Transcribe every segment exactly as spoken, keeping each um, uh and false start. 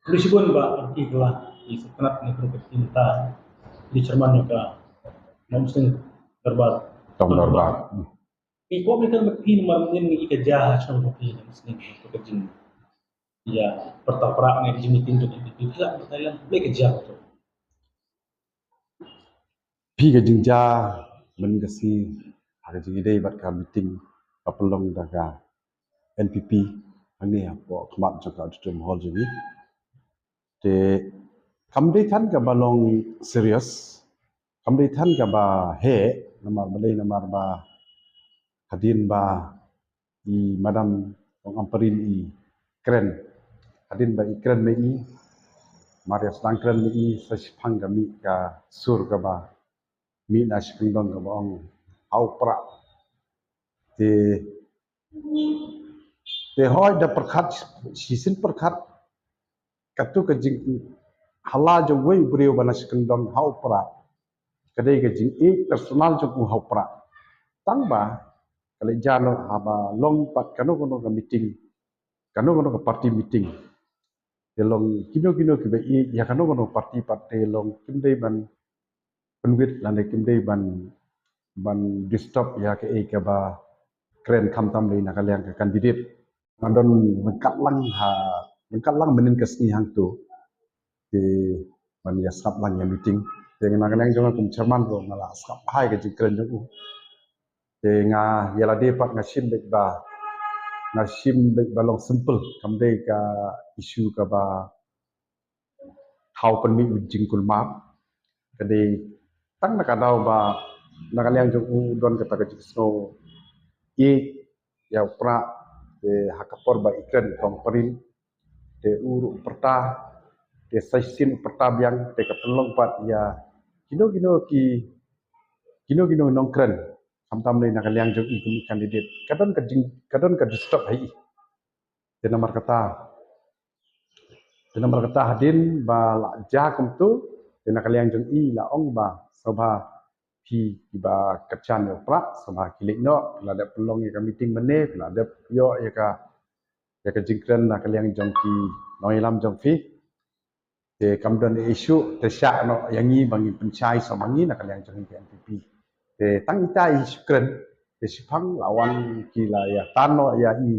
Khublei shibun Bah Arki Kala, i sngewtynnat ne kru kati mynta, i chairman ka Nongstoiñ Dorbar. Tong Dorbar. I ko ni kan mati mar nin i ka ja ha chong ko i Nongstoiñ ko ka jing. Ya, pertaprak ne jing meeting tu ni, i la pertailan, boleh ka ja tu. Phi ka jingjia, mynta ka sngi, ha ka jingïadei bad ka meeting, ba pynlong da ka N P P, hangne hapoh khmat jong ka auditorium hall jong ngi. Te, kam dei than kaba long serious, kam dei than kaba heh, namar balei, namar ba, hadien ba, i Madam Nongam Parin i kren. Hadien ba i kren me i, mar ïa sdang kren me i, sa shiphang ka mih ka sur kaba mih na shi kyndong kaba ong ha u Prah. Te, te hooid da pyrkhat, shisien pyrkhat, katu ka jinghala jong uwei u briew ba na shi kyndong ha u Prah. Ka dei ka jingïeit personal jong u ha u Prah. Tang ba, ka leit ja noh haba long pat kano kano ka meeting, kano kano ka party meeting. Te long kino kino kiba ïeit ïa kano kano party pat te long kim dei ban pynwit lane kim dei ban, ban disturb ïa kaei kaba kren khamtam lei na ka liang ka candidate. Nga don ryngkat lang ha, ryngkat lang mynnin ka sngi hangto. Te ban ïa sngap lang ïa meeting. Te na ka liang jong nga kum chairman ruh nga la sngap bha ïa ka jingkren jong u. Te nga ïa lade pat nga shim beit ba, nga shim beit ba long simple, kam dei ka issue kaba thaw pynmih u jingkulmar. Ka dei tang na ka daw ba na ka liang jong u don kata ka jingsngew ïeit ïa u Prah, te ha ka por ba i kren Nongam Parin, te u ruh u pyrta, te sa shisien u pyrta biang, te ka pynlong pat ïa kino kino ki, kino kino nongkren, khamtam lei na ka liang jong i kum i candidate. Ka don ka jing, ka don ka disturb ha i. Te namar kata, te namar kata hadien ba la ja kumtu, te na ka liang jong i la ong ba sngewbha phi kiba kyrshan ïa u Prah, sngewbha ki leit noh, phi la dep pynlong ïa ka meeting mynne, phi la dep ïoh ïa ka, ïa ka jingkren na ka liang jong ki nongïalam jong phi. Te kam don issue, te shah noh ïa ngi ba ngin pynshai sa ma ngi na ka liang jong ngi ka N P P. Te tang ita i shu kren, te shiphang la wan ki la ïa tan noh ïa i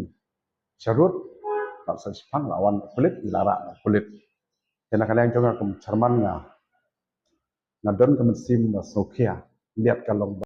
sharud, bad sa shiphang la wan pulit, i la rah pulit. Te na ka liang jong nga kum chairman nga, nga don ka mynsiem ba sngewkhia, liat ka long